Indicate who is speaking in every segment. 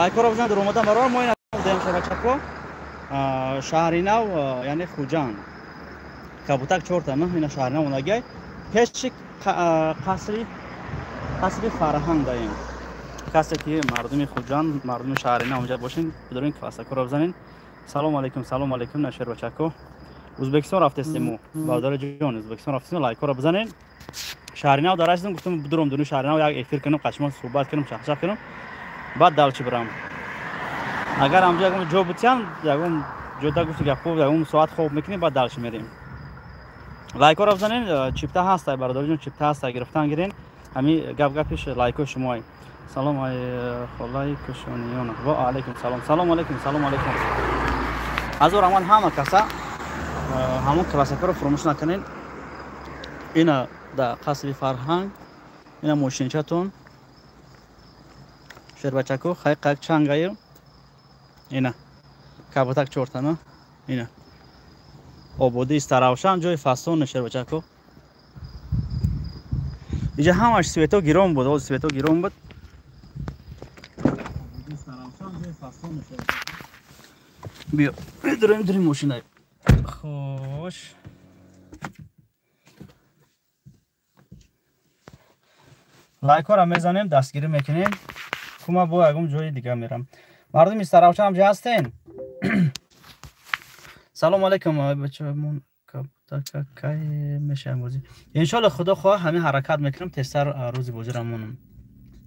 Speaker 1: Лайкҳоро бизанед, омода барор мо ина даем шабачако. Шаҳри нав, яъне Хуҷанд. Кабутак чорта, на ина шаҳри нав онагай. Пеши қасри фарҳанг даем. Касе ки мардуми Хуҷанд, мардуми шаҳри нав онҷа бошин, бидорин классакоро бизанед. Салом алейкум, салом алейкум, на шербачако. Ӯзбекистон рафтестем мо. Бародари ҷон, Ӯзбекистон рафтестем, лайкҳоро бизанед. Шаҳри нав дарасидем, гуфтам бидурам дуни шаҳри нав як эфир кунам, қашмо суҳбат кунам, чахчах кунам. Баъд далчи бирам. Агар ҳамҷо ягон ҷо бутиям, ягон ҷода гуфти гапҳо, ягон соат хоб мекунем, баъд далчи мерем. Лайкҳоро бизанед, чипта ҳаст, бародари ҷон, чипта ҳаст, гирифтан гирен. Ҳами гап гапиш лайкҳои шумоай. Салом ай холаи кушониён. Ва алайкум салом. Салом алайкум, салом алайкум. Ҳазор раҳмат ҳама каса. Ҳамон классакаро фуромӯш накунед. Ина дар қасри фарҳанг, ина мошинчатон. Шербачако, хай қак чангаю. Ина кабутак чортана. Ина ободии Истаравшан, ҷои фасон шербачако. Иҷа ҳамаш свето гирон буд, ҳозир свето гирон буд. Биё, медурем дурим мошинай. Хош. Лайкҳоро мезанем, дастгирӣ мекунем. Кума бо ягон ҷои дига мерам. Мардуми Истаравшан ҳамҷа ҳастен? Салом алейкум, бачамон кабутака кай мешавем бозӣ? Иншоалло худо хоҳ ҳамин ҳаракат мекунам, тезтар рӯзи бозиро монам.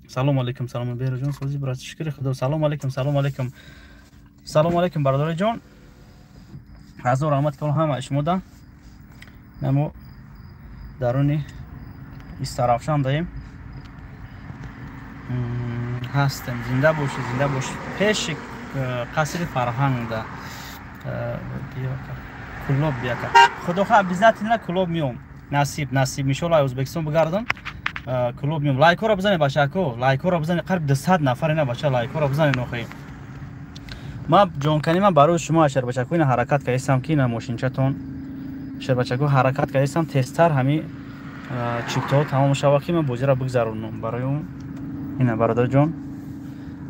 Speaker 1: Салом алейкум, салом Беҳрӯҷон, сози брат, шукри худо. Салом алейкум, салом алейкум. Салом алейкум бародари ҷон. Ҳазор раҳмат калон ҳама шумода. Намо даруни Истаравшан даем. Ҳастем, зинда бошед, зинда бошед. Пеши қасри фарҳанг да. Кулоб бияка. Худо хоҳ обязательно кулоб миём. Насиб, насиб. Иншоалло Ӯзбекистон бигардам. Кулоб миём. Лайкҳоро бизанед бачако, лайкҳоро бизанед. Қариб 200 нафар ина бача лайкҳоро бизанед охи. Ма ҷонкани ман барои шумо шербачако ина ҳаракат кардистам ки ина мошинчатон шербачако ҳаракат кардистам тезтар ҳами чиптаҳо тамом шава ки ман бозиро бигзаронам барои он. Ина бародарҷон,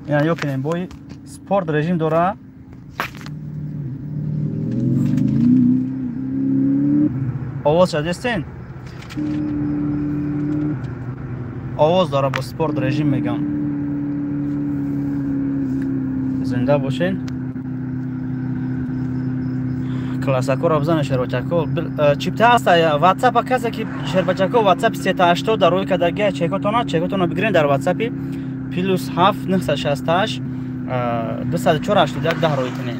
Speaker 1: ина ё кинем бои спорт режим дора. Овоз шадестен? Овоз дора бо спорт режим мегам. Зинда бошен. Классакоро бизанед шербачако. Чипта ҳаст ватсапа касе ки шербачако ватсап 380 дар рӯи кадагия чекотона, чекотона бигирен дар ватсапи плюс 7 968 204 81 10 рӯй кунед.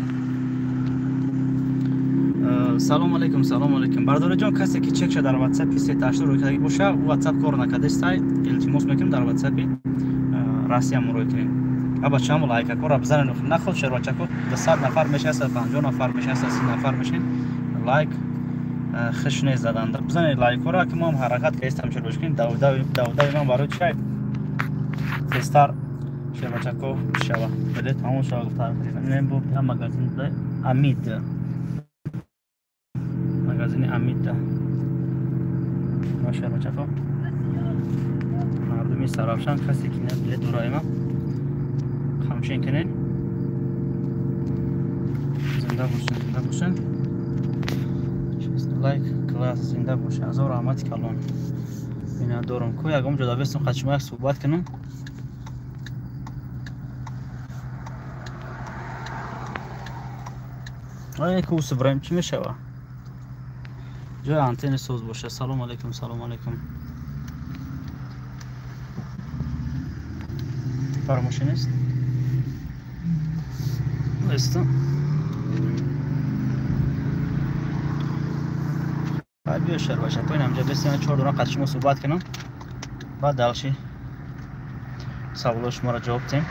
Speaker 1: Салом алейкум, салом алейкум. Бародари ҷон, касе ки чекша дар ватсапи 380 рӯй кадаги боша, ватсап кор накардестай, илтимос мекунем дар ватсапи Россия рӯй кунед. Аба чам лайкакора бизанед. Наход шербачако 200 нафар мешавад, 150 нафар мешавад, 30 нафар мешавад. Лайк хиш нест задан. Бизанед лайкҳоро ки мо ҳам ҳаракат кардем шербачако. Давдави ман барои чай тезтар шербачако шава. Билет тамом шава гуфта. Инем бо магазин Амид. Магазини Амид. Ма шербачако. Мардуми Сарафшан касе ки не билет дораема. Хамшин кунед. Зинда бошед, зинда бошед. Лайк, класс, зинда бошед. Ҳазор раҳмати калон. Ина дорам ку ягон ҷода бестам қад шумо як суҳбат кунам. Ай ку субраим чӣ мешава? Ҷои антенни соз боша. Салом алейкум, салом алейкум. Фаромӯшӣ нест? Нест. Хай биё шербачако, ин ҳамҷа бестем чор дона қад шумо суҳбат кунам. Баъд далши саволои шуморо ҷавоб диҳем.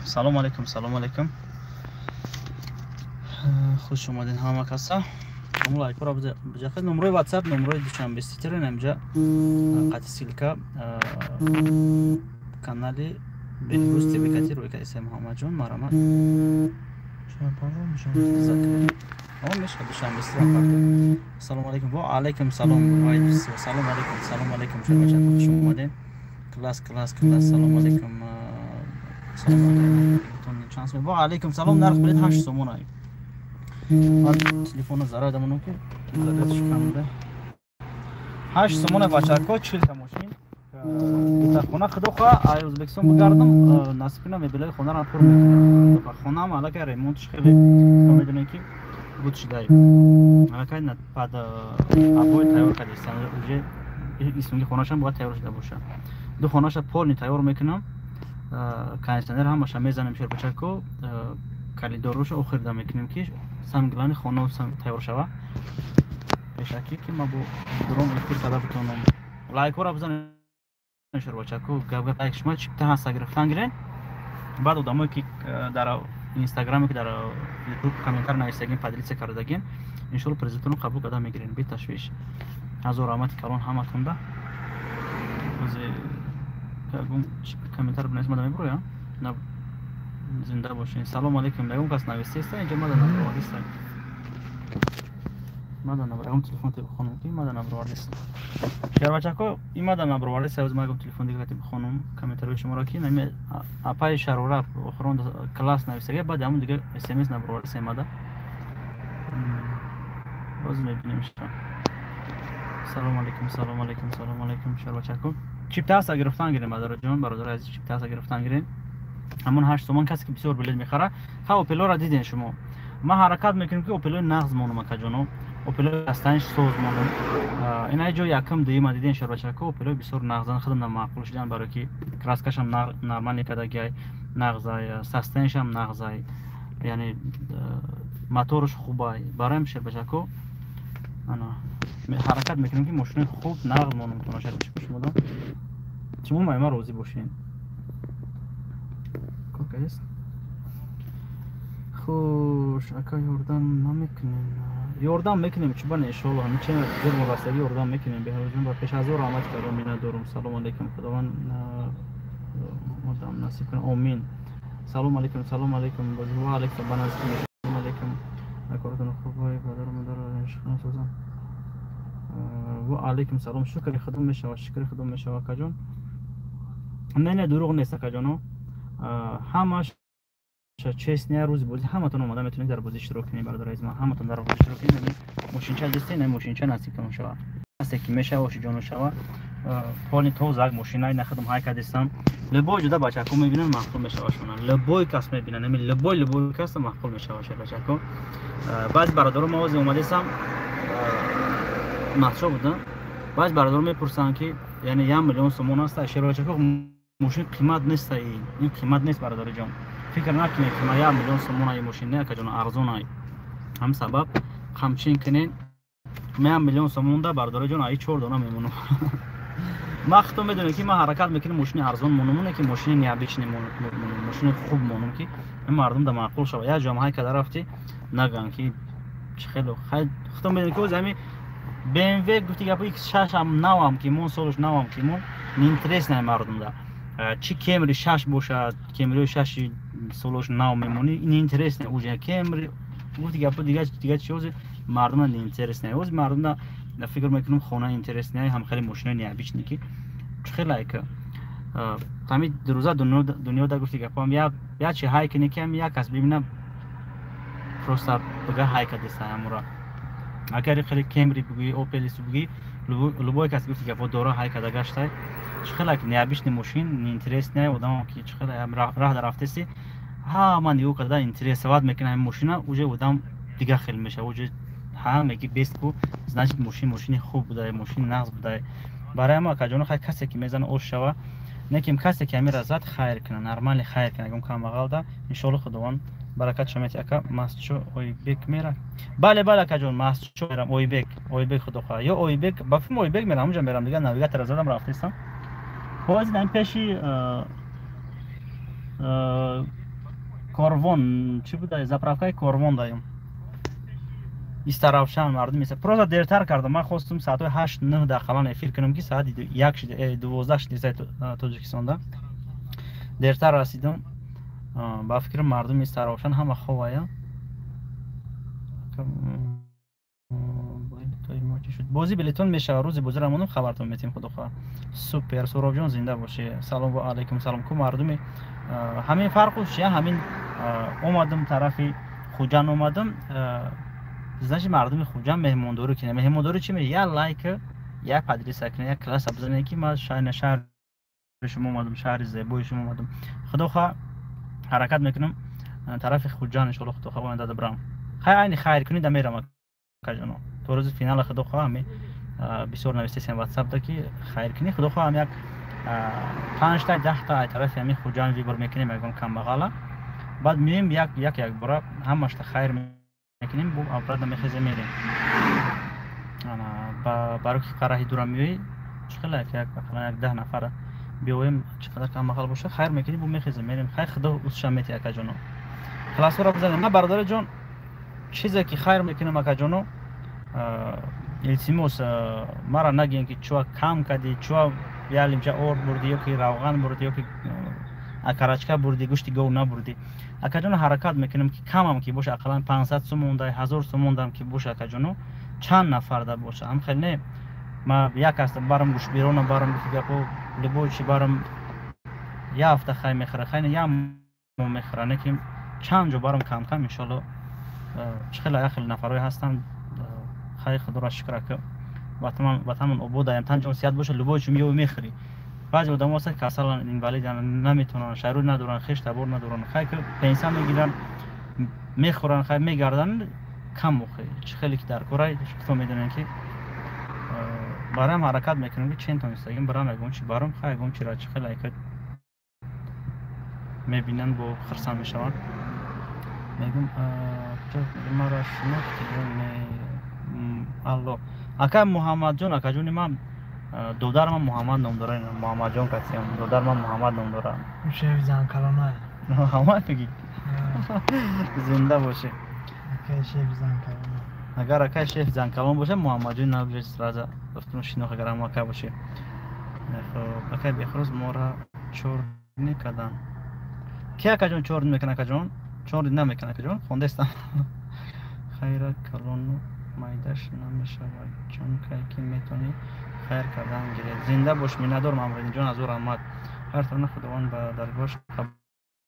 Speaker 1: Салом алейкум, салом алейкум. Хуш омадед ҳама каса. Ҳамон лайкҳоро биҷахед. Номрои WhatsApp, номрои Душанбе Ситиро ин ҳамҷа қати ссылка канали Беҳрӯз ТВ кати рӯй кардисем Муҳаммадҷон, марҳамат. Меша Душанбе сити. Ассалому алайкум. Ва алайкум салом. Салом алайкум. Салом алайкум. Шербачако, хуш омадед. Класс, класс, класс. Салом алайкум. Салом алайкум. Чанд сом? Ва алайкум салом. Нарх билет 8 сомон ай. Телефонро зарар дамонам, ки зарядш кам буда. 8 сомона, бачако, 40 та мошин. Дута хона, худо хоҳа, ай Ӯзбекистон бигардам, насиб кунам, мебелои хонаро пур мекунам. Хонаам аллакай ремонтш хеле, медонем, ки буд шудай. Аллакай под обои тайёр кардистам. Уже исмги хонашам бояд тайёр шуда бошад. Ду хонаша полный тайёр мекунам. Кондиционер ҳамаша мезанем, шербачако, коридорроша охирда мекунем, ки самое главное хона тайёр шава. Пешакӣ ки ма бо дрон эфир карда битонам. Лайкҳоро бизанем, шербачако, гап гап лайк шумо чипта ҳаста, гирифтан гирен. Баъд одамое, ки дар Инстаграме, ки дар Ютуб комментар нависагин, поделиться кардагин, иншолло, призатонро қабул карда мегирем беташвиш. Ҳазор раҳмати калон ҳаматонда. Комментар бинавис, мада мебуроя. Зинда бошед. Салом алейкум. Ягон кас нависеста инҷа? Мада набровардиста, мада набр телефон те бихонам, ки мада набровардиста. Шербачако, имада набровардиста. Ҳоз магам телефон дига бихонам комментариҳои шуморо, ки нами апаи Шарора охирон класс нависага, баъд ҳамон дига смс набровардиста имада. Боз мебинем. Салом алейкум, салом алейкум, салом алейкум, шербачако. Чипта ҳаста, гирифтан гирем, бародарҷон, бародари азиз, чипта ҳаста, гирифтан гирем. Ҳамон 8 сомон. Касе ки бисёр билет мехара, ха, Опелора диден шумо. Ман ҳаракат мекунем, ки Опелои нағз монум, акаҷоно, Опелои астаниш соз монум. Ина ҷо якм, дуюма диден, шербачако, Опелои бисёр нағзан, худам намаъқул шудан, барое ки краскашам нормально кардагиай, нағзай, состояниешам нағзай, яъне моторш хубай. Бароям, шербачако, ана ҳаракат мекунем, ки мошинои хуб, нағз монум тона, шербачако. Шумода шумо майма розӣ бошед. Кокаест. Хуш, ака, ёрдам намекунем? Ёрдам мекунем, чуба не, иншоалло, ҳамин че зур мурастагӣ ёрдам мекунем. Беҳрӯзҷон, ба пеш ҳазор раҳмат кардам, миннатдорум. Салому алейкум, Худованд одам насиб кунад, омин. Салому алейкум, салому алейкум, ва алейкум, ба наздики. Салому алейкум, коротон хуб, падару модар созам. Ва алейкум салом, шукри Худо мешава, шукри Худо мешава, акаҷон. Не, не, дурӯғ нест, акаҷоно, ҳамаш честный. Рӯзи бозӣ ҳаматон омода метавонед дар бозӣ иштирок кунед, бародари азиз ман, ҳаматон дар бозӣ иштирок кунед. Мошинча дистен, мошинча насибтон шава, касе ки мешава, ошиҷоно шава. Полный тозак мошина нахудам ҳай кардистам. Любой ҷуда бачако мебинан, маъқул мешава шуна. Любой кас мебинан, ами любой кас маъқул мешава, бачако. Баъзи бародаро, ма ози омадесам, махшо буда, баъзи бародаро мепурсанд, ки яъне 1 миллион сомон аст, шербачако, мошин қимат нест. Ин қимат нест, бародари ҷон, фикр накунед, ки ма 1 миллион сомон ай мошин. Не, акаҷон, арзон ай. Ҳам сабаб қамчин кунед, ма 1 миллион сомонда, бародари ҷон, ай чор дона мемонам. Ма худто медонед, ки ман ҳаракат мекунам, мошини арзон монум, не ки мошини необычный монум, мошини хуб монум, ки мардум да маъқул шава. Як ҷамъҳай када рафти, наган, ки чӣ хело. Худто медонед, ки ози ҳами БМВ, гуфти гапо, X6 ам навам ки мон, солш навам ки мон, неинтересный мардумда. Чӣ Кемри 6 бошад, Кемриои 6 солош нав мемонӣ, неинтересный уже Кемри, гуфти гапо. Дига чи ози мардума неинтересный? Ози мардумда, фикр мекунам, хона интересный, ҳам хеле мошинои необычный, ки чӣ хеле ка ҳами рӯза дунё да, гуфти гапоам, як чи ҳай кунӣ, ки як кас бибина, просто бига ҳай кардеста ҳамура. Агар хеле Кемри бигӯӣ, Опелис бигӯӣ, любой кас, гуфти гапо, дора, ҳай карда гаштай. Чӣ хеле необычный мошин неинтересный одамо, ки чӣ хеле раҳ да рафтеси, ҳама нигоҳ карда интересовать мекунад ҳамин мошина, уже одам дига хел мешава, уже ҳа меги бест ку, значит, мошин мошини хуб будай, мошин нағз будай. Барои ҳама, акаҷоно, хай, касе ки мезана, ош шава, неким касе ки ҳамира зад, хайр куна, нормально хайр куна, ягон камбағалда, иншоалло, Худованд баракатша мети. Ака, Масчо Ойбек мера? Бале, бале, акаҷон, Масчо мерам, Ойбек, Ойбек, худо хоҳад, ё Ойбек, ба филм Ойбек мерам, ҳамҷа мерам. Дига навигатора задам, рафтестам. Ҳозир дар пеши Корвон, чӣ буда, заправкаи Корвон даем, Истаравшан. Мардум меса, просто дертар кардам. Ман хостум соатҳои 8, 9 дақиқалан эфир кунам, ки соати 1 шида, 12 шида Тоҷикистонда. Дертар расидам. Ба фикрам, мардуми Истаравшан ҳама ховая. Бозӣ билетон мешавад, рӯзи бозиро монум хабартон метем, худо хоҳад. Супер, Суробҷон, зинда бошӣ. Салом ва алайкум салом. Ку мардуми ҳамин фарқу чия, ҳамин омадам тарафи Хуҷанд омадам, значит мардуми Хуҷанд меҳмондорӣ кунад. Меҳмондорӣ чи мешавад? Як лайк, як подписка кунед, як класса бизанед, ки ман шаҳри шумо омадам, шаҳри зебои шумо омадам. Худо хоҳад ҳаракат мекунам тарафи Хуҷанд, иншоалло, худо хоҳад оянда бирам. Хай, айни хайр кунӣ да мерам, акаҷоно. То рӯзи финала, худо хоҳад, ҳами бисёр навистесем ватсапда, ки хайр кунӣ, худо хоҳад, ҳам як 5-та 10-та ай тарафи ҳами Хуҷанд выбор мекунем, ягон камбағала, баъд меем як як якбора ҳамашта хайр мекунем, бу обратно мехезем, мерем. Барои ки қараҳи дура меоӣ, чӣ хела як ақаллан як 10 нафара биёем, чӣ қадар камбағал боша, хайр мекунем, бу мехезем, мерем. Хайр, худо усша мети, акаҷоно. Классҳоро бизанем. Ман, бародари ҷон, чизе ки хайр мекунам, акаҷоно, илтимос, мара нагӯем, ки чуа кам кардӣ, чуа як лимча орд бурдӣ, ё ки равған бурдӣ, ё ки окорочка бурдӣ, гӯшти гов набурдӣ. Акаҷоно, ҳаракат мекунам, ки камам ки боша, ақаллан 500 сомон дай, 1000 сомон дам ки боша, акаҷоно, чанд нафар да боша, ҳам хел не. Ма як аста барам, гӯшбирона барам, гуфти гапо, любой чи барам, як ҳафта хай мехӯра, хай як моҳ мехӯра, не ки чанд ҷо барам, кам кам, иншоалло. Чӣ хеле як хеле нафарое ҳастанд. Хай, худоро шукр, ака, ватанмон ободаям, тан ҷон сиҳат боша, любой чӣ меёвӣ, мехӯрӣ. Баъзе одамо ҳастанд, касалан, инвалидан, наметавонанд, шароит надоранд, хеш табор надоранд. Хай, ки пенсия мегиранд, мехӯранд, хай мегарданд кам. Охи чӣ хеле ки дар корай, худо медонем, ки барам ҳаракат мекунем, ки чен тонистагим барам, ягон чи барам, хай ягон чира, чӣ хеле ка мебинанд, бо хурсанд мешаванд. Мегум, маро шинохти? Алло, ака Муҳаммадҷон, акаҷони ман, додари ман Муҳаммад ном дора, Муҳаммадҷон касиам, додари ман Муҳаммад ном дора.
Speaker 2: Шеф занкалона.
Speaker 1: Муҳаммад мегӣ? Зинда бошӣ.
Speaker 2: Акай шеф занкалона.
Speaker 1: Агар акай шеф занкалон боша, Муҳаммадҷон набошад, сразу гуфтум, шинох, агар ҳам ака бошӣ. Хоб, акай Бехрӯз, моро чорни карданд. Ки, акаҷон, чорни мекунад? Акаҷон, чорни намекунад, акаҷон, хондестам. Хайра калону майдаш намешавад, чун кай ки метавонӣ хайр кардан гиред. Зинда бош, миннатдор, Мамридинҷон, азу раҳмат. Ҳар тарона Худованд ба даргоҳаш қабул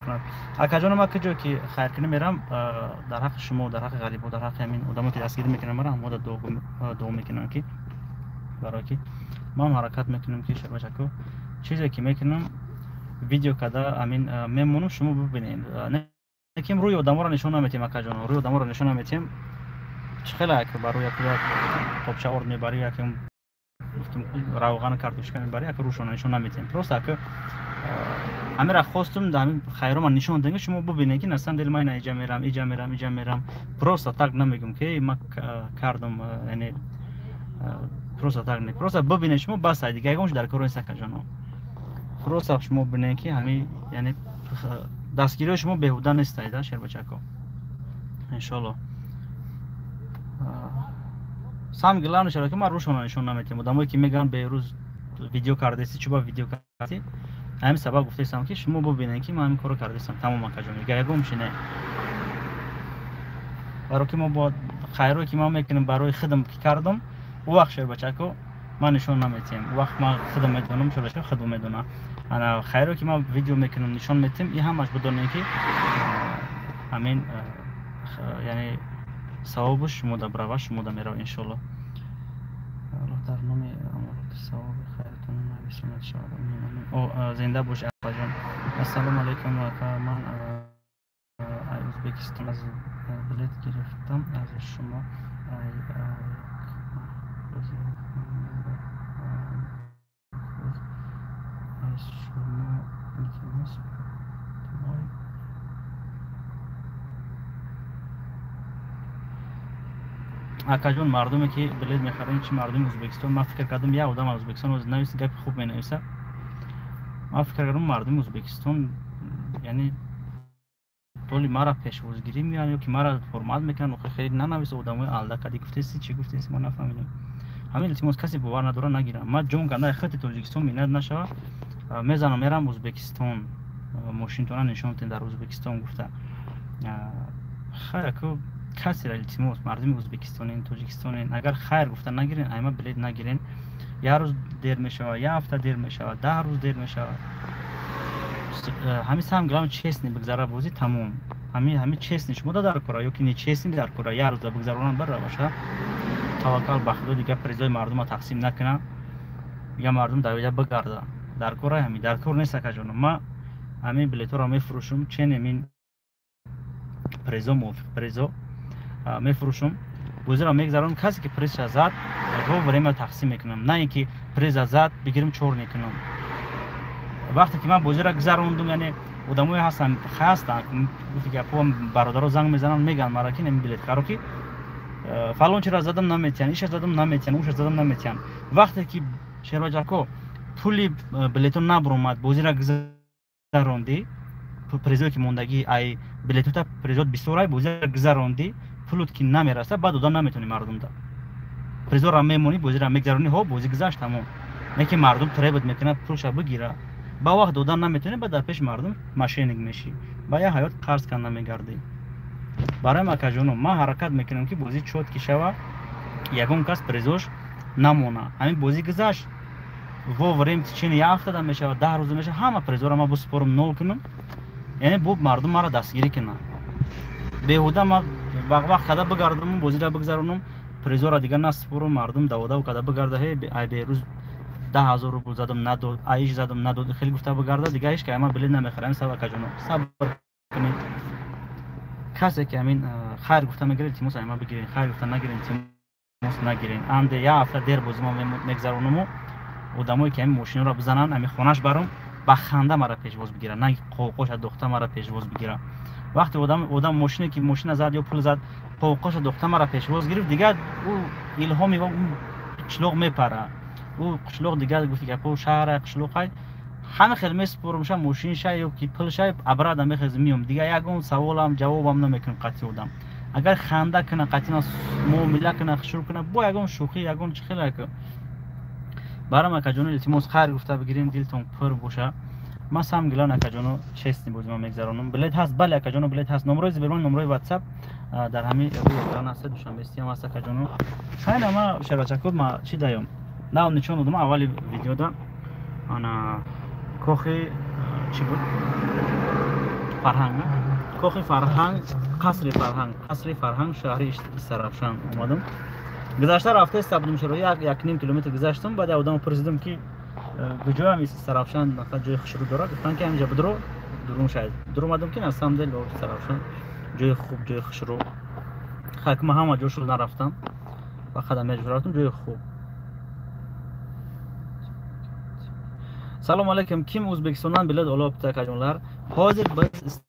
Speaker 1: кунад. Акаҷоно, ман куҷо ки хайркунӣ мерам, дар ҳаққи шумо, дар ҳаққи ғарибо, дар ҳаққи ҳамин одамо, ки дастгирӣ мекунанд мара, ҳамода дуо мекунам, ки барое ки ман ҳаракат мекунам, ки шабачако, чизе ки мекунам, видео карда ҳамин мемонам, шумо бибинед. Лекин рӯи одаморо нишон наметиҳем, акаҷоно, рӯи одаморо нишон наметиҳем. Чӣ хеле як барои як қопча орд мебарӣ, як гуфтум, равғану картошка мебарӣ, як рӯшона нишон наметиҳем. Просто ака, ҳамира хостум, дар ҳамин хайрома нишон додем, ки шумо бубинед, ки на самом деле ман ина иҷа мерам, иҷа мерам, иҷа мерам. Просто так намегум, ки ма кардам, яъне просто так не, просто бубинед шумо, бас, ай дига ягон дар кор нест, акаҷоно. Просто шумо бубинед, ки ҳамин, яъне дастгириҳои шумо беҳуда нест, айда шербачако, иншоалло. Самое главное, шаро ки ман рӯшона нишон наметиҳам. Одамое ки мегӯянд, берӯз видео кардеси, чӯба видео кардӣ, ҳамин сабаб гуфтаистам, ки шумо бубинед, ки ман ҳамин корро кардастам. Тамом, акаҷон, дига ягон чи не. Баро ки мо бо хайрое ки ман мекунам, барои худам ки кардам, ӯ вақт, шербачако, ман нишон наметиҳем. Ӯ вақт ман худам медонам, шербачако худам медонам. Ана хайрое ки ман видео мекунам, нишон метиҳем, и ҳамаш бидонем, ки ҳамин, яъне савобаш шумо да брава, шумо да мерава, иншоалло. Аллоҳ дар номи амалоти савоби хайратон нависонад шавад. Амин, амин. О, зинда бош, апаҷон. Ассалому алайкум, ака, ман ай Ӯзбекистон аз билет гирифтам аз шумо, ай аз шумо, илтимос. Акаҷон, мардуме ки билет мехаранд, чи мардуми Ӯзбекистон, ман фикр кардам, як одам аз Ӯзбекистон навис, гапи хуб менависа. Ман фикр кардам, мардуми Ӯзбекистон, яъне толи мара пешвозгирӣ меоянд ё ки мара ҳурмат мекунанд. Охи хеле нанависа, одамои алда кардӣ, гуфтеси, чӣ гуфтеси, ман нафаҳмидам. Ҳамин, илтимос, касе бовар надора, нагирам. Ман ҷон канда хати Тоҷикистон миннат нашава, мезанам, мерам Ӯзбекистон, мошинтона нишон тен дар Ӯзбекистон гуфта. Хай, аку. Касера илтимос, мардуми Ӯзбекистонен, Тоҷикистонен, агар хайр гуфта нагирен, айма билет нагирен. Як рӯз дер мешавад, як ҳафта дер мешавад, 10 рӯз дер мешавад. Ҳамин сам главное честный бигзара бозӣ, тамом. Ҳамин честный шумо дар кора ё ки нечестный дар кора, як рӯза бигзаронанд бараваша. Таваккал ба Худо, дигар призои мардума тақсим накунанд, дигар мардум давида бигарда. Дар кора ҳамин, дар кор нест, акаҷоно. Ма ҳамин билетҳоро мефурӯшум, ченем ин призо мувофиқ призо мефурӯшум, бозиро мегзаронам. Касе ки призша зад, во время тақсим мекунам, на ин ки приза зад бигирим чор мекунам. Вақте ки ман бозиро гузарондум, яъне одамое ҳастанд, ҳастанд, гуфти гапҳо, бародаро занг мезананд, мегӯянд мара ки неми билетхаро ки фалон чиро задам наметиҳанд, иша задам наметиҳанд, уша задам наметиҳанд. Вақте ки шерваҷако пули билето набуромад, бозиро гузарондӣ, призое ки мондагӣ ай билетота призот бисёр ай, бозиро гузарондӣ, пулут ки намераса, баъд дода наметавонӣ мардумда. Призора мемонӣ, бозиро мегузаронӣ, ҳо бозӣ гузашт, тамом. Не ки мардум требует мекунад пулша бигира. Ба вақт дода наметавонӣ, баъд дар пеши мардум мошенник мешӣ. Ба як ҳаёт қарз канда мегардӣ. Барои акаҷоно ман ҳаракат мекунам ки бозӣ чётки шава, ягон кас призош намона. Ҳамин бозӣ гузашт, во время течение як ҳафтада мешавад, 10 рӯза мешавад, ҳама призора ман бисупорам нол кунам, яъне бо мардум маро дастгирӣ кунанд. Беҳуда ман вақт када бигардам, бозиро бигзаронам, призора дигар насупорам, мардум даводав када бигарда, ҳе ай берӯз 10,000 рубл задам надод, аиш задам надод, хеле гуфта бигарда, дигар ҳеч ки ман билет намехарам. Сабр акаҷоно, сабр кунед. Касе ки ҳамин хайр гуфта мегиред, илтимос ай ман бигиред, хайр гуфта нагиред, илтимос нагиред. Анде як ҳафта дер бозӣ ман мегзаронаму, одамое ки ҳамин мошинро бизананд, ҳамин хонаш баром, ба ханда мара пешвоз бигиранд, на қоқоша духта мара пешвоз бигиранд. Вақте одам мошине ки мошина зад ё пул зад, қоқоша духта мара пешвоз гирифт, дигар ӯ илҳоми ӯ қишлоқ мепара. Ӯ қишлоқ дигар гуфти гапо шаҳра қишлоқай, ҳама хел месупорумша мошинша ё ки пулша, абрада мехезм миём. Дигар ягон саволам ҷавобам намекунам қатъи одам. Агар ханда куна, қатъи ман муомила куна, шурӯъ куна, бо ягон шӯхӣ, ягон чӣ хеле ка. Барам акаҷоно илтимос хайр гуфта бигирем, дилтон пур боша. Ман сам гилан акаҷоно честный бозӣ ман мегзаронам. Билет ҳаст, бале акаҷоно билет ҳаст. Номрои Сбербанк, номрои WhatsApp дар ҳамин рӯи экран ҳаст, душанбестиам ҳаст акаҷоно. Хайна ма шервачако ма чӣ даём? Нав нишон додам аввали видеода. Ана кохи чӣ буд? Фарҳанг, кохи фарҳанг, қасри фарҳанг, қасри фарҳанг шаҳри Истаравшан омадам. Гузашта рафта истабудам шаро, 1.5 километр гузаштам, баъд одам пурсидам ки куҷоям Истаравшан, фақат ҷои хушрӯ дорад, гуфтанд ки ҳаминҷа бидро, дурун шояд. Дуромадам ки на самом деле Истаравшан ҷои хуб, ҷои хушрӯ. Хак ман ҳама ҷошро нарафтам, фақат ҳаминҷо рафтам, ҷои хуб. Салом алейкум, ким Ӯзбекистондан билет olibdi akajonlar? Hozir biz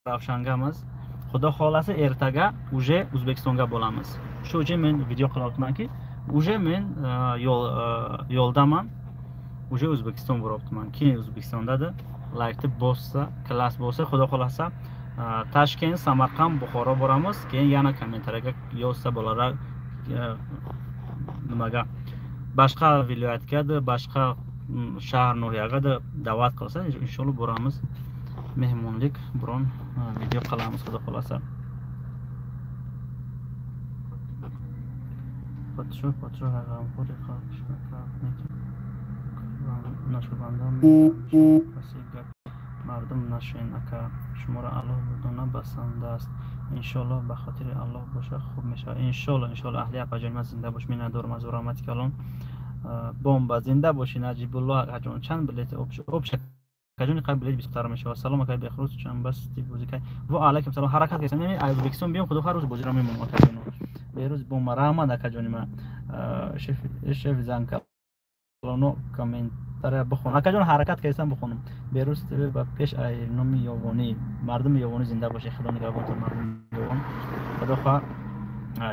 Speaker 1: Истаравшангamiz. Xudo xolasa ertaga уже O'zbekistonga bo'lamiz. Shu uchun men video qilyapmanki, уже men yo'ldaman. Уже O'zbekiston bo'lyapman. Keyin O'zbekistonda laykni bossa, klass bo'lsa, Xudo xolasa Toshkent, Samarqand, Buxoro boramiz. Keyin yana kommentariyaga yozsa bolalar nimaga boshqa viloyatga, boshqa shahar nohiyaga da'vat qilsa, inshaalloh boramiz. Mehmonlik biron video qilamiz, Xudo xolasa. Podsho, podsho g'amxo'rlik nashubandan gap мардум нашен ака, шуморо Аллоҳ дона басанда аст. Иншоаллоҳ ба хотири Аллоҳ боша, хуб мешавад. Иншоаллоҳ, иншоаллоҳ аҳли апаҷони ман зинда бош, миннатдорам аз раҳмати калон. Бомба зинда бошӣ Наҷибуллоҳ акаҷон. Чанд билет обша акаҷони қай билет бисёртар мешавад. Салом акай Бехрӯз, чанд басти бозӣ кай? Ва алайкум салом. Ҳаракат кардем, яъне аз Ӯзбекистон биём, худо ҳар рӯз бозиро мемонам акаҷоно. Беҳрӯз бомба, раҳмат акаҷони ман. Шеф занкалоно комментария бихон. Акаҷон ҳаракат кардам бихонам. Беҳрӯз ТВ ба пеш ай номи Ёвонӣ, мардуми Ёвонӣ зинда бошед, Худо нигаҳбонтон мардуми Ёвон. Худо хоҳ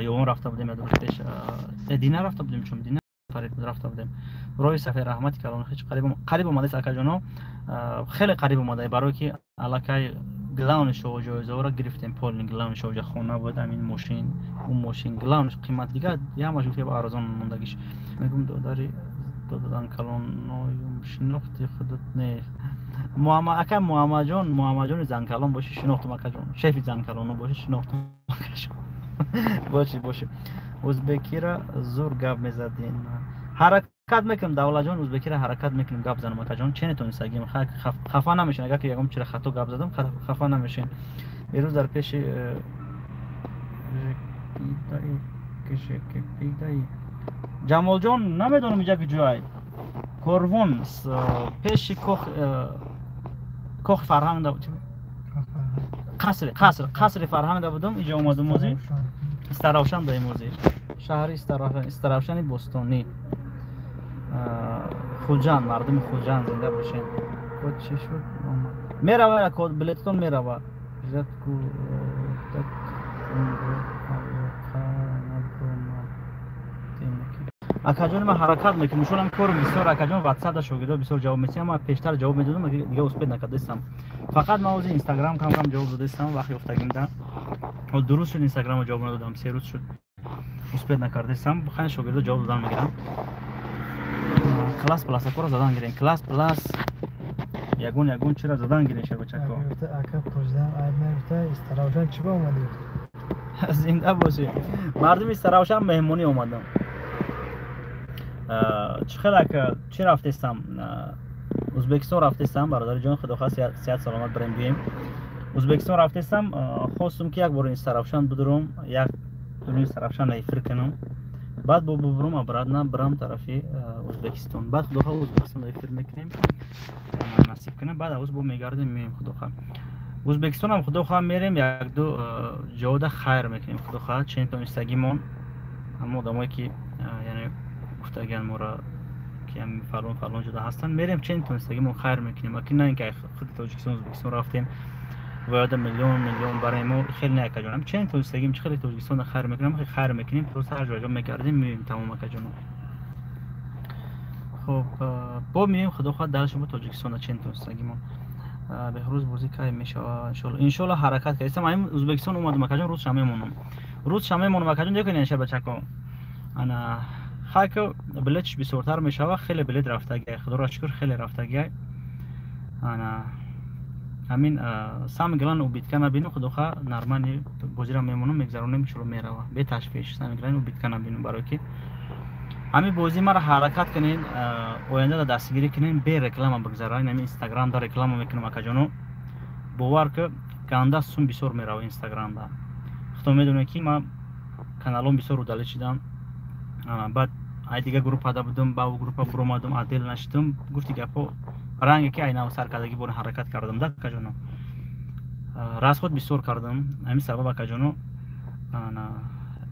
Speaker 1: Ёвон рафта будем, як рӯз пеш Дина рафта будем, чун Дина қариб рафта будем. Роҳи сафар раҳмати калон, ҳеч қариб омадааст акаҷоно, хеле қариб омада, барои ки аллакай главный шоу ҷоизаҳоро гирифтем, полни главный шоу хона буд, ҳамин мошин, он мошин главный қимат дигар ҳамаш гуфт арзон мондагиш. Мегум додари додадан калоноюм шинохти худат не. Ака Муҳаммадҷон, Муҳаммадҷони занкалон боши шинохтум акаҷон, шефи занкалоно боши шинохтум акаҷон. Боши, боши. Узбекира зур гап мезадин. Ҳаракат мекунем, Давлатҷон, узбекира ҳаракат мекунем гап занам, акаҷон. Че нетонистагим, хафа намешин. Агар ки ягон чира хато гап задам, хафа намешин. Ирӯз дар пеши Ҷамолҷон, намедонам иҷа куҷоай. Корвон пеши кохи фарҳанг, қасри фарҳанг да будам, иҷа омадам ози. Истаравшан даем ози. Шаҳри Истаравшани бостонӣ. Хуҷанд, мардуми Хуҷанд зинда бошед. Код чӣ шуд? Мерава код, билетатон мерава. Акаҷони, ман ҳаракат мекунам, иншоалло корм бисёр, акаҷон. Ватсапда шогирдо бисёр ҷавоб метиҳам. Ман пештар ҷавоб медодам, дига успеть накардастам. Фақат ман ози Инстаграм кам кам ҷавоб додастам вақти ёфтагимда. Ҳол 2 рӯз шуд, Инстаграмро ҷавоб надодам, 3 рӯз шуд, успеть накардастам. Хани, шогирдо ҷавоб додан мегирам. Класс пласакоро задан гирем, класс плас ягон ягон чира задан гирем, шабачако.
Speaker 2: Ака, пурсидам, айб нагуфта, Истаравшан чӣ ба омадӣ?
Speaker 1: Зинда бошӣ, мардуми Истаравшан, меҳмонӣ омадам. Чӣ хелак чӣ рафтестам, Узбекистон рафтестам, бародари ҷон. Худохоҳ, сиҳат саломат бирем, бием. Узбекистон рафтестам, хостум ки як бор Истаравшан бидурум, як дуруни Истаравшан эфир кунам, баъд бо бубурум обратно, бирам тарафи Узбекистон. Баъд, худохоҳ, Узбекистон эфир мекунем, насиб кунем. Баъд аввуз бо мегардем, меем, худохоҳ. Узбекистонам, худохоҳ, мерем, якду ҷода хайр мекунем, худохоҳ, чен тонистагимон. Ҳама одамое ки, яъне, гуфтагиан моро ки фалон фалон ҷода ҳастанд, мерем, чен тонистагимон хайр мекунем. Аки на ин ки худи Тоҷикистон, Узбекистон рафтем ва ёда миллион миллион барои мо хеле не, акаҷонам. Чен тонистагим, чӣ хеле Тоҷикистон хайр мекунем, хайр мекунем. Просто ҳар ҷо мегардем, меоем, тамом, акаҷонам. Хоб, бо меоем, худо хоҳад, дальше бо Тоҷикистон чен тонистагимон. Беҳрӯз, бозӣ кай мешава? Иншолло, иншолло, ҳаракат кардистам. Ами Узбекистон омадам, акаҷон, рӯз мемонам, рӯз мемонам, акаҷон. Декунед, шабачако, ана хайко билетш бисёртар мешава. Хеле билет рафтагиай, худоро шукр, хеле рафтагиай. Ана ҳамин самое главное, убытка набинем, худоха, нормально бозиро мемонам, мегзаронем, иншолло, мерава беташвиш. Самое главное, убытка набинем, барое ки ҳамин бозӣ мара ҳаракат кунед, оянда дастгирӣ кунед, бе реклама бигзара. Ҳамин Инстаграмда реклама мекунам, акаҷоно, бовар ки ганда сум бисёр мерава Инстаграмда. Худо медонед, ки ман каналом бисёр удалить шидам. Баъд ай дига группада будам, ба группа буромадам, отдел нашидам. Гуфти гапо, ранге ки ай нав саркардагӣ бора ҳаракат кардам да, акаҷоно, расход бисёр кардам. Ҳамин сабаб, акаҷоно,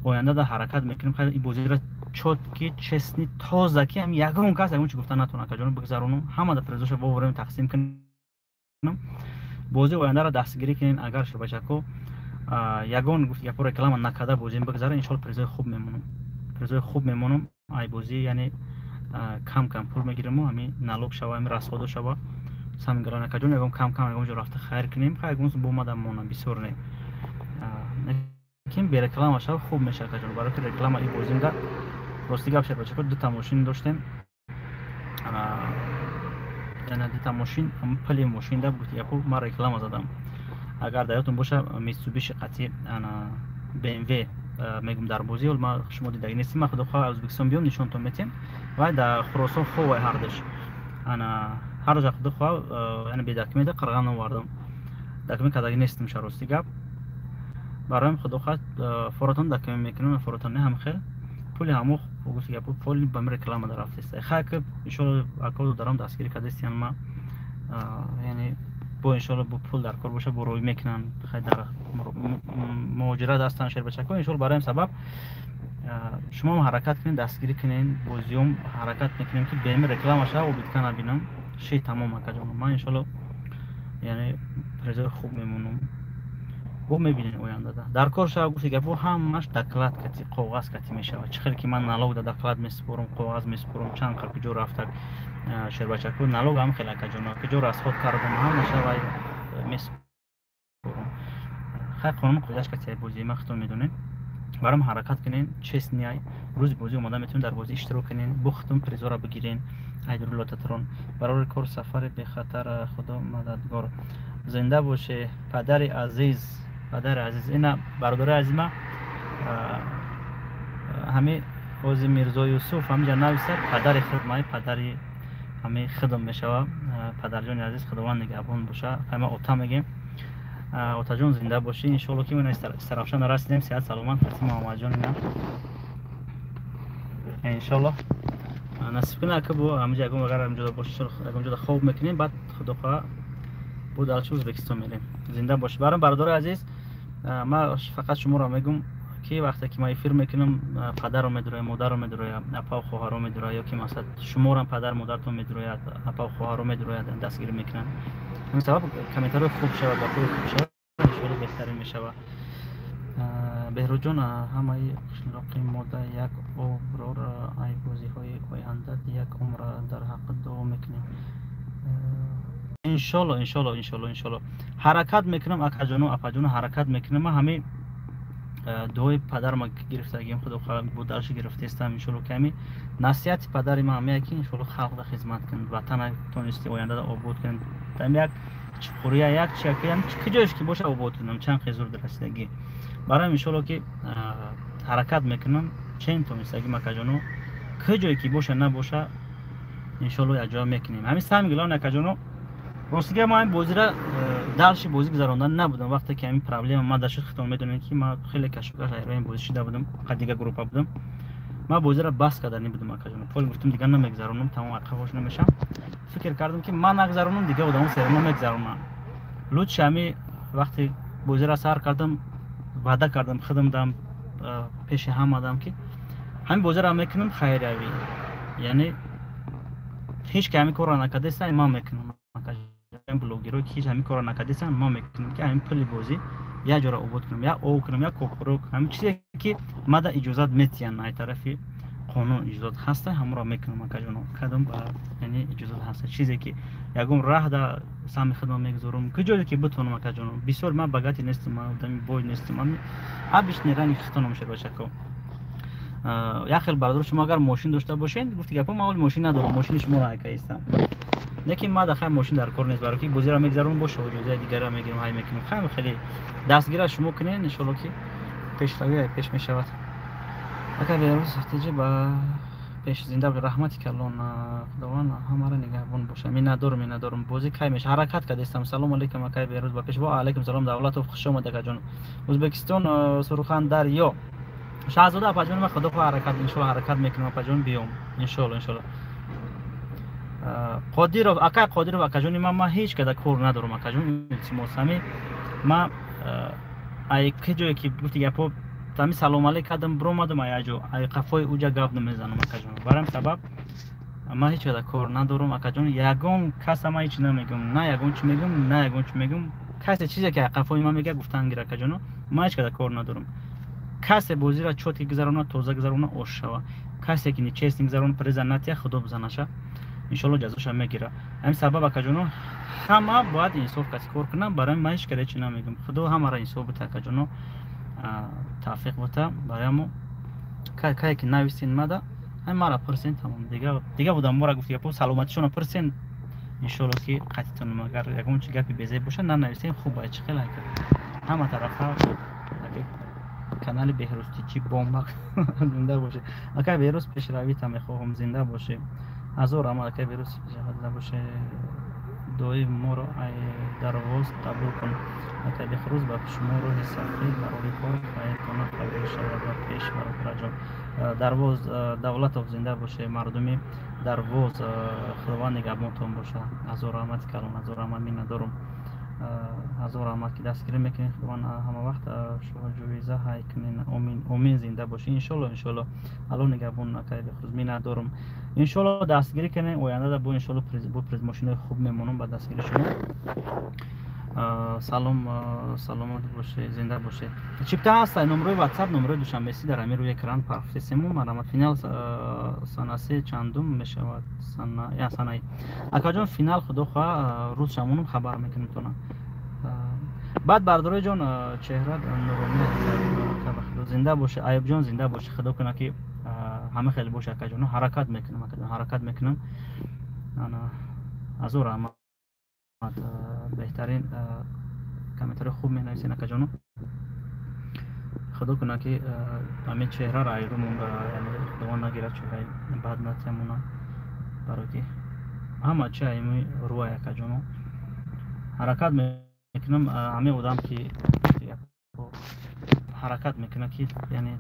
Speaker 1: оянда да ҳаракат мекунем ин бозиро чёткий, честный, тоза, ки ҳам ягон кас ягон чи гуфта натавонад, акаҷоно, бигзаронам, ҳама да призоша вовремя тақсим кунам. Бозии ояндаро дастгирӣ кунед. Агар, шабачако, ягон, гуфт гапо, реклама накарда бозиам бигзара, иншоалло, призои хуб мемонам, призои хуб мемонам. Ай бозӣ, яъне, кам кам пул мегириму ҳамин налог шава, ҳамин расходо шава. Самое главное, акаҷон, ягон кам кам ягон ҷо рафта хайр кунем. Хай, ягон бомадам монам, бисёр не, лекин береклама шава, хуб мешава, акаҷон, барои ки реклама и бозимда, рости гап, шабачако, дута мошин доштем, яъне дута мошин, пули мошинда, гуфти гапо, ман реклама задам. Агар дар ёдтон боша, Митсубиши қатъи БМВ мегум дар бозӣ. Ҳол ма шумо дидаги нестем. Ман, худо хоҳ, Ӯзбекистон биём, нишонтон метиҳем. Вай дар Хуросон ховай ҳардаш, ана ҳар рӯза, худо хоҳ, яъне бе документа қирған овардам, документ кардаги нестем ша, рости гап. Бароям, худо хоҳ, форотон документ мекунам, форотон не, ҳам хел пули ҳамо, гуфти гапо, пули ба ми реклама дарафтеста. Хай ки иншоалло, ако дарам дастгирӣ кардастиян ма, яъне бо иншоалло бо пул дар кор боша, бо рӯй мекунанд. Хай, дар муҳоҷират ҳастанд шербачако, иншоалло. Барои сабаб шумоам ҳаракат кунед, дастгирӣ кунед. Бозиём ҳаракат мекунем, ки беми реклама шава, убытка набинам. Ши тамом, акаҷон, ман иншоалло, яъне, призои хуб мемонам, бо мебинем ояндада. Дар кор шава, гуфти гапо, ҳамаш доклад кати, коғаз кати мешавад. Чӣ хеле ки ман налог да доклад месупорам, коғаз месупорам, чанд қар куҷо рафта, шербачаку, налог ҳам хеле, акаҷоно, куҷо расход кардам, ҳамаша вай месупорам. Хай, қонун қоидаш кати бозии ма худтон медонед. Баром ҳаракат кунен, честный ай рӯзи бозӣ омода метавонед, дар бозӣ иштирок кунен, бухтун призора бигирен. Айдуруллотатрон барори кор, сафари бехатар, худо мададгор. Зинда боше, падари азиз, падари азиз. Ина, бародари азизма, Ҳами ози Мирзо Юсуф ҳамиҷа нависад, падари хидмаи падари ҳами хидм мешава. Падарҷони азиз, Худованд нигаҳбон боша. Ҳама ота мегем. Отаҷон, зинда бошӣ. Иншоалло, ки ман Истаравшан расидем, сиҳат саломат. Қасим Муҳаммадҷон ина, иншоалло, насиб кунад, ки бо ҳамиҷа ягон агар ҳамиҷода боши, ягон ҷода хоб мекунем, баъд, Худо хоҳа, бо дальше Ӯзбекистон мерем. Зинда бошӣ. Баром, бародари азиз, ман фақат шуморо мегум, ки вақте ки ман эфир мекунам, падарро медуроям, модарро медуроям, апаву хоҳарро медуроям, ё ки, масалан, шуморам падар модартон медурояд, апаву хоҳарро медурояд, дастгирӣ мекунанд. Ҳамин сабаб комментариҳои хуб шавад, гапҳои хуб шавад, иншоалло, беҳтарин мешавад. Беҳрӯзҷон, ҳамаи қишлоқи мода як оброр, ай бозиҳои оянда як умр дар ҳаққ дуо мекунем. Иншолло, иншолло, иншолло, иншолло, ҳаракат мекунам, акаҷону апаҷону, ҳаракат мекунам. Ман ҳамин дуои падарма гирифтагим, Худо бударши гирифтаистам. Иншолло, ки ҳами насиҳати падари ман ҳамея, ки иншолло халқда хизмат кун, ватана тонисти ояндада обод кун, там як чуқурия, як чиякиҷоеш ки боша, обод кунам, чанд хезур расидагӣ. Барои иншолло, ки ҳаракат мекунам, чен тонистагӣ, акаҷону, куҷое ки боша набоша, иншолло, якҷоя мекунем. Ҳамин самое главное, акаҷону, ростига, ман ҳамин бозира дальше бозӣ гузарондан набудам. Вақте ки ҳамин проблема ма дашуд, худтон медонед, ки ман хеле кашокаш айрои бозӣ шида будам, дига группа будам, ман бозира бас кардани будам, акаҷону. Пол гуфтам, дигар намегузаронам, тамом, ақабош намешам. Фикр кардам, ки ман нагузаронам, дига одамо всё равно мегузаронам. Лучше ҳами вақте бозира сар кардам, ваъда кардам худам дам, пеши ҳамадам, ки ҳамин бозиро мекунам хайриявӣ, яъне ҳеҷ ки ҳамин корро накардаиста, ман мекунам. Блогерое ки ҳеҷ ҳамин корро накардаистанд, ман мекунам, ки ҳамин пули бозӣ як ҷора обод кунам, як ов кунам, як копурок, ҳамин чизе ки мада иҷозат метиҳанд, ай тарафи қонун иҷозат ҳаста, ҳамонро мекунам, акаҷоно. Кадом, яъне иҷозат ҳаста, чизе ки ягон раҳ да сами хидмат мегузорам, куҷое ки битонам, акаҷоно. Бисёр ман богатый нестам, ман одами бой нестам, ман обычный ранги хитонам, шербачако. Як хел бародар, шумо агар мошин дошта бошед, гуфти гапо, ман оли мошин надорам, мошини шуморо айкаистам, лекин ма дахай мошин дар кор нест, баро ки бозиро мегзарон, боша, иҷозаи дигарро мегирам, ҳай мекунам. Хай, хеле дастгира шумо кунед, иншолло, ки пешравӣ пеш мешавад. Ака Беҳрӯз теҷи ба пеш, зинда. Раҳмати калон, Худованд ҳамаро нигаҳбон боша. Миннатдорум, миннатдорум. Бозӣ кай меша? Ҳаракат кардестам. Салому алейкум, акай Беҳрӯз, ба пеш. Ва алейкум салом, Давлатов, хуш омад, акаҷон. Ӯзбекистон, Сурхандарё, Шаҳзода апаҷон, ма, Худо хоҳ, ҳаракат, иншолло, ҳаракат мекунам, апаҷон, биём, иншолло, иншолло. Қодиров, акай Қодиров, акаҷони ман, ман ҳеҷ када кор надорам, акаҷон, илтимос. Ҳами ма ай киҷое ки гуфти гапо, ҳами салом алейк кардам, биромадам, ай аҷо, ай қафои уҷа гап намезанам, акаҷон. Барам сабаб ман ҳеҷ када кор надорам, акаҷон. Ягон каса ман ҳеҷ намегӯм, на ягон чи мегӯм, на ягон чи мегӯм. Касе чизе ки қафои ман мега, гуфтан гир, акаҷоно, ман ҳеҷ када кор надорам. Касе бозиро чётко гузарона, тоза гузарона, ош шава. Касе ки нечестно гузарона, приза натия, Худо бизанаша, иншолло, ҷазоша мегира. Ҳамин сабаб, акаҷоно, ҳама бояд инсоф каси кор кунам. Барои ман ҳеҷ када чи намегӯм. Худо ҳамаро инсоф бута, акаҷоно, тавфиқ бута. Барои кае ки нависен мада, ҳамин мара пурсен, тамом. Дига будам мора гуфти гапо, саломатишона пурсен, иншолло, ки қатитонам. Агар ягон чи гапи безеб боша, нанависен, хуб. Ай чӣ хел ҳама тарафа канали Беҳрӯзтичи бомба. Зинда боше, акай Беҳрӯз, пешравита мехоҳам. Зинда боше, ҳазор раҳмат, акай Беҳрӯз, зинда боше. Дуои моро ай Дарвоз қабул кун, акай Беҳрӯз. Ба шумо роҳи сафед, барори кор хайртона қабул шавад ва пеш, бародараҷон. Дарвоз, Давлатов, зинда боше. Мардуми Дарвоз, Худованд нигаҳбонтон боша. Ҳазор раҳмати калон, ҳазор раҳмат, миннатдорум. Ҳазор раҳмат, ки дастгирӣ мекунед. Худованд ҳама вақт ҷоиза ҳай кунед. Омин, омин, зинда бошед. Иншолло, иншолло, Алло нигаҳбон, акай Беҳрӯз, миннатдорум. Иншолло, дастгирӣ кунед, ояндада бо, иншолло, бо приз мошинои хуб мемонам ба дастгири шумо. Салом, саломат бошед, зинда бошед. Чипта ҳаста, номрои Ватсап, номрои душанбеси дар ҳамин рӯи экран парфтесему, марҳамат. Финал санасе чандум мешавад? Санаи, акаҷон, финал, Худо хоҳа, рӯз шамонум хабар мекунем тона. Баъд, бардорои ҷон, чеҳра нуронӣ, зинда боше. Аюбҷон, зинда боше. Худо кунад, ки ҳама хеле боше, акаҷон. Ҳаракат мекунам, акаҷон, ҳаракат мекунам. Ҳазор раҳмат, беҳтарин комментари хуб менависен, акаҷоно. Худо кунад, ки ҳамин чеҳраро айрумон, яъне Худованд нагирад, чеҳраи бад натиямона, барое ки ҳама чи ами рӯай, акаҷоно. Ҳаракат мекунам, ҳамин одам ки ҳаракат мекунад, ки яъне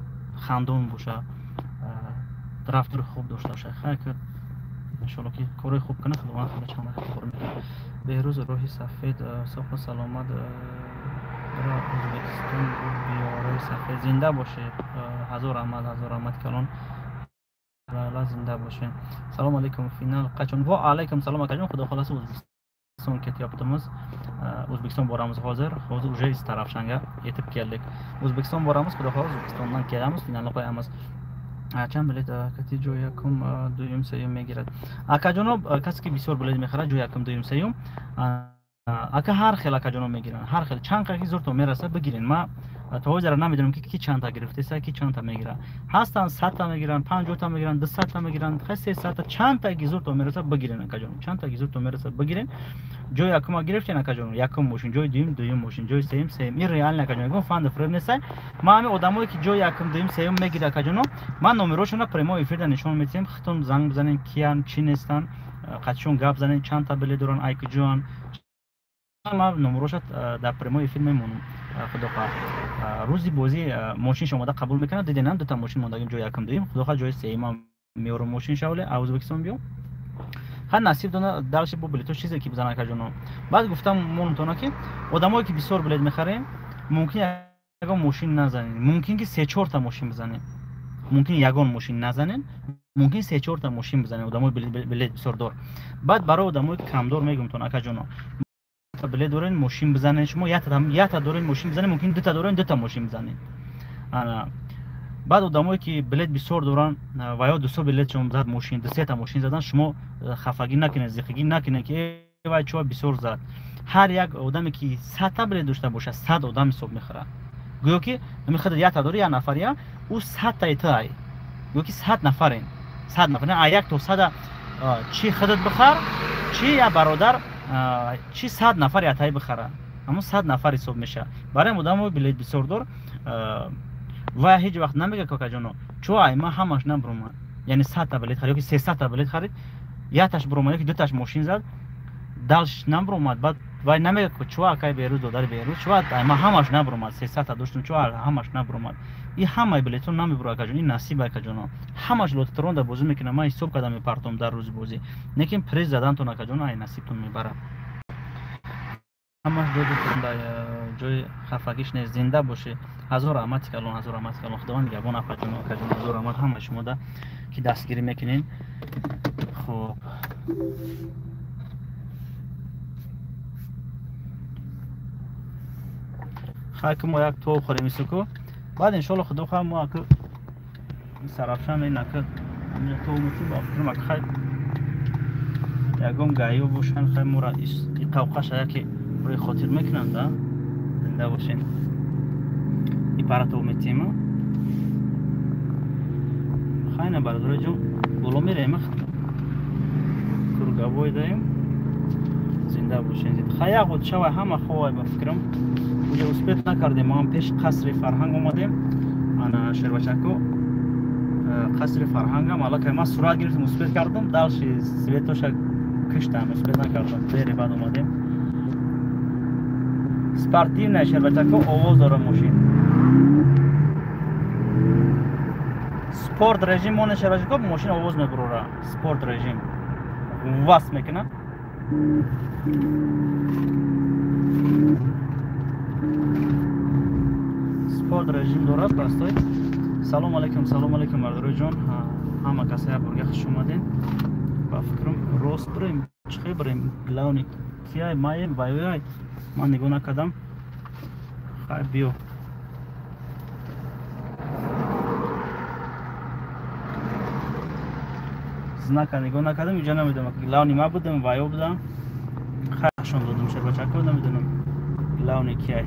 Speaker 1: хандон боша, рафтори хуб дошта боша. Хай, ки иншоалло, ки кори хуб кунад, Худованд хеле чанд кор мекунад. Беҳрӯз, роҳи сафед, соҳу саломат, Ӯзбекистон биё, роҳи сафед. Зинда бошед, ҳазор раҳмат, ҳазор раҳмат калон, зинда бошед. Салому алайкум, финал қачон? Ва алайкум салом, акаҷон. Худо холаса, O'zbekiston ketyapmiz, O'zbekiston boramiz. Hozir уже Истаравшанга yetib keldik. O'zbekiston boramiz, xudo xohlasa, O'zbekistondan kelamiz, finalni qo'yamiz. Чанд билет кати ҷои якум, дуюм, сеюм мегирад, акаҷоно? Касе ки бисёр билет мехарад, ҷои якум, дуюм, сеюм, ака, ҳар хел акаҷоно мегиранд, ҳар хел. Чанд ки зуртон мерасад, бигирен. Ма то ҳозира намедонам, ки ки чандта гирифтеса, ки чандта мегирад. Ҳастанд 100-та мегиранд, 50-та мегиранд, 200-та мегиранд, хай, 300-та. Чандта ки зуртон мерасад, бигирен, акаҷон. Чандта ки зуртон мерасад, бигирен. Ҷои якума гирифтен, акаҷон, якум мошин, ҷои дуюм, дуюм мошин, ҷои сеюм, сеюм. Ин реально, акаҷон, ягон фанду фиреб нестай. Ма ҳамин одамое ки ҷои якум, дуюм, сеюм мегирад, акаҷоно, ман номерошонро прямой эфирда нишон медиҳем. Хитон занг бизанен, киян, чӣ нестанд, қатишон гап занен, чандта билет доранд, ай куҷоанд. Ман номероша дар прямой эфир мемонам. Худо хоҳад, рӯзи бозӣ мошинш омода қабул мекунад. Диденам, дута мошин мондагим, ҷои якум, дуюм. Худо хоҳад, ҷои сеюмам меорам мошин шавле, а Ӯзбекистон биём. Ха, насиб дона, дальше бо билето чизе ки бизан, акаҷоно. Баъд гуфтам монтона, ки одамое ки бисёр билет мехарем, мумкин ягон мошин назанем, мумкин ки се чорта мошин бизанем, мумкин ягон мошин назанем, мумкин се чорта мошин бизанем, одамои билет бисёрдор. Баъд барои одамои камдор мегӯмтон, акаҷоно: билет дорен, мошин бизанед. Шумо якта дорен, мошин бизанед, мумкин дута дорен, дута мошин бизанед. Баъд одамое ки билет бисёр доранд ва ё дусо билетшон зад мошин, дусета мошин задан, шумо хафагӣ накунед, зиқигӣ накунед, ки вай чо бисёр зад. Ҳар як одаме ки 100-та билет дошта бошад, 100 одам ҳисоб мехӯрад. Гӯё ки ҳамин якта дори, як нафария, ӯ 100-таи ту ай, гӯё ки 100 нафарен, 100 нафар. А як то сада чӣ худат бихар, чӣ як бародар, чӣ 100 нафар ятай бихара, ҳамон 100 нафар ҳисоб мешавад. Барои одамо билет бисёрдор ва ҳеҷ вақт намега, какаҷоно, чо ай ма ҳамаш набуромад. Яъне 100-та билет харид ёки 300-та билет харид, якташ буромад ёки дуташ мошин зад, дальше набуромад. Баъд вай намега, чо акай Берӯз, додари Берӯз, чо ай ма ҳамаш набуромад, 300-та доштум, чо ҳамаш набуромад? И ҳамаи билетҳо намебуро, акаҷон, ин насиб, акаҷоно. Ҳамаш лототрон дар бозӣ мекунам, ман ҳисоб карда мепартом дар рӯзи бозӣ, лекин приз задантон, акаҷон, ай насибтон мебарад. Ҳамаш ҷои дар ҷои хафагиш нест. Зинда бошӣ, ҳазор раҳмати калон, ҳазор раҳмати калон. Худованд нигаҳбон, апаҷон, акаҷон. Ҳазор раҳмат ҳама шумода, ки дастгирӣ мекунед. Хуб, хай, ки мо як тоб хӯрем исуку, баъд иншоалло, худо хоҳад, мо аку Сарафшан ака тоб метим. Ба фикрам, ака, хай, ягон гаё бошанд, хай, мора иқавқаша яке рӯи хотир мекунанд. А зинда бошен, и пара тоб метима. Хайна, бародарои ҷон, боло мераем, круговой даем. Зинда бошен. Хай, як шавай, ҳама ховай. Ба фикрам, уҷа успеть накардем. Мо ҳам пеш қасри фарҳанг омадем. Ана, шербачако, қасри фарҳангам аллакай ман сурат гирифтам, успеть кардам. Дальше светоша киштам, успеть накардам, дери баъд омадем. Спортивная, шербачако, овоз дора мошин, спорт режим моне, шербачако, мошин овоз мебурора, спорт режим вас мекунад. Спорт режим дорад, простой. Салом алейкум, салом алейкум, бардорои ҷон, ҳама каса як борга хуш омадем. Ба фикрам, рост бирем, чихе бирем? Главный кияй, маем, вайвай, ман нигоҳ накардам. Хай, биё. Знака нигоҳ накардам, инҷа намедонам, главный ма будам, вайо будам. Хайшон додам, шербачако, намедонам главный кияй.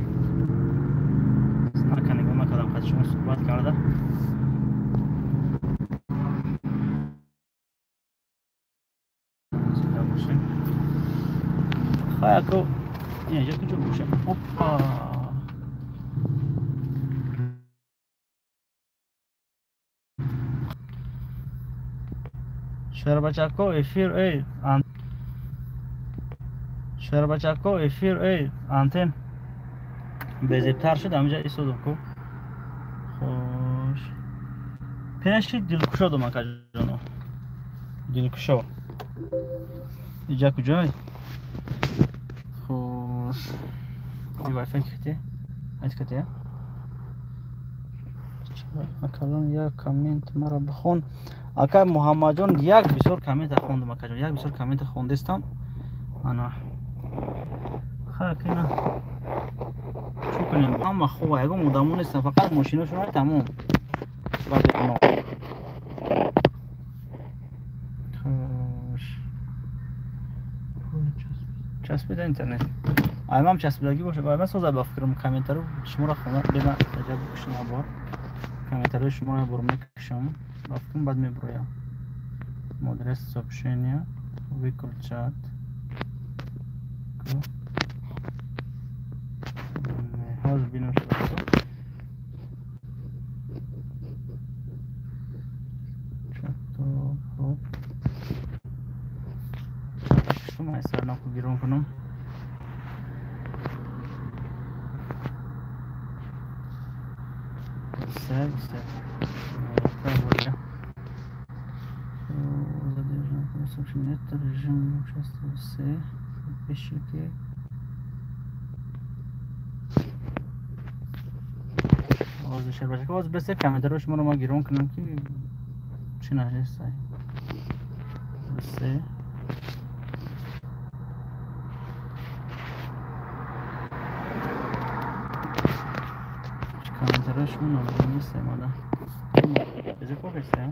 Speaker 1: Знака нигоҳ накардам, қад шумо суҳбат карда. Зинда бошем. Хай, ако инҷа куҷо бошем? Опа. Шербачако эфир эй Шербачако эфир эй антен безебтар шуд ҳаминҷа истодам ку. Хош. Пеши дилкушо дом акаҷоно. Дилкушо. Иҷа куҷой? Хош. Wi-Fi ките? Айт ките? Акалон як коммент мара бихон. Ака Муҳаммадҷон як бисёр коммента хондам акаҷон. Як бисёр коммента хондестам. Ана. Ха, кина. Чӣ кунем? Ҳама хуба, ягон одамо нестан, фақат мошиношон тамом. Ва бегуноҳ. Хош. Часпида интернет. Аймам часпидагӣ боша. Айман соза ба фикрам комментаро шуморо хонда бема аҷаб кушна бор. Комментариҳои шуморо бор мекушам. Ба фикрам баъд меброям. Мудрес сообщения, выключать. Ҳозир бинам шуд. Чато хоп. Шумо айсар наку гирон кунам. Все, все. Задержано сообщение. Это режим участия все. Подписчики. Ҳозир шербачака ҳозир бесе комментариҳои шуморо ман гирон кунам ки чӣ нажестай. Бесе. Комментариҳои шумо набуда нестай мада. Безе кохестай?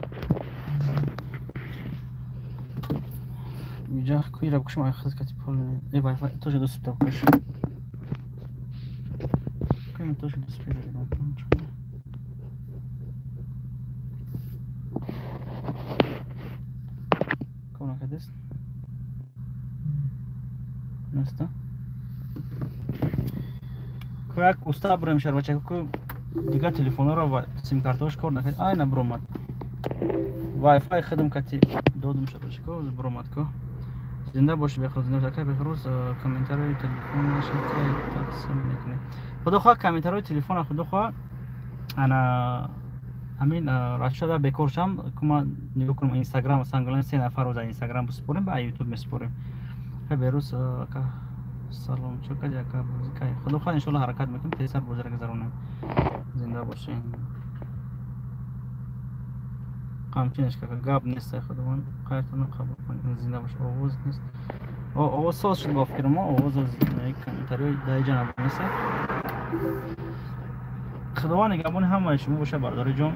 Speaker 1: Иҷа куира букушам ай хаз кати пол. Э Wi-Fi тоже доступ куш. Куи тоже доступ гирон кунам. Кадест? Неста? Ку як уста броем шарбачака ку дигар телефонҳоро ва симкартаҳош кор накард. Айна бромад. Wi-Fi хидм кати додум шарбачака бромад ку. Зинда боши Бехруз, зинда боши ака Бехруз, комментариҳои телефонашо кай тақсим мекунем. Худо хоҳад комментариҳои телефона худо хоҳад ана ҳамин рашада бекор шам кума нигоҳ кунам Инстаграм сангалан се нафарро дар Инстаграм бисупорем ба Ютуб месупорем. Ха Беруз ака салом чо кади ака бозӣ кай. Худо хоҳад иншоалло ҳаракат мекунем тезтар бозиро гузаронем. Зинда бошен. Қамчинаш кака гап нест худованд қайртонро қабул кунед. Зинда бош. Овоз нест. Овоз соз шуд бо фикри мо. Овоз аз комментариҳои дар иҷа набуд нест. Худованд нигаҳбони ҳамаи шумо боша бардори ҷон.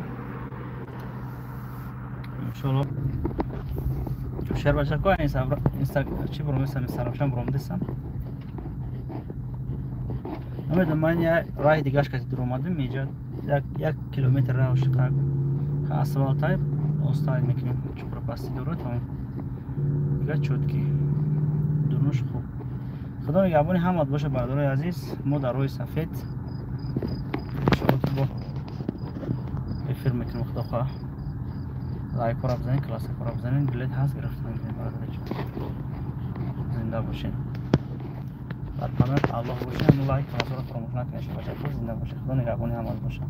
Speaker 1: Иншоалло шербачако инста чи бромесам инстаграмшам бромдесам. Намедонам ман як раҳи дигаш кати дур омадем иҷа як километр раҳ шиқак асфалтай остай мекунем чуқур пасти дора тамом. Дигар чётки дурнуш хуб. Худо нигаҳбони ҳамат боша бардорои азиз. Мо дар роҳи сафед иншоалло ки бо эфир мекунем худо хоҳад. Лайкҳоро бизанед, классикҳоро бизанед, билет ҳаст гирифта мекунем бародари ҷон. Зинда бошед. Дар паноҳи Аллоҳ бошед. Ҳамун лайк классҳоро фаромӯш накунед шабачако. Зинда бошед. Худо нигаҳбони ҳамат бошад.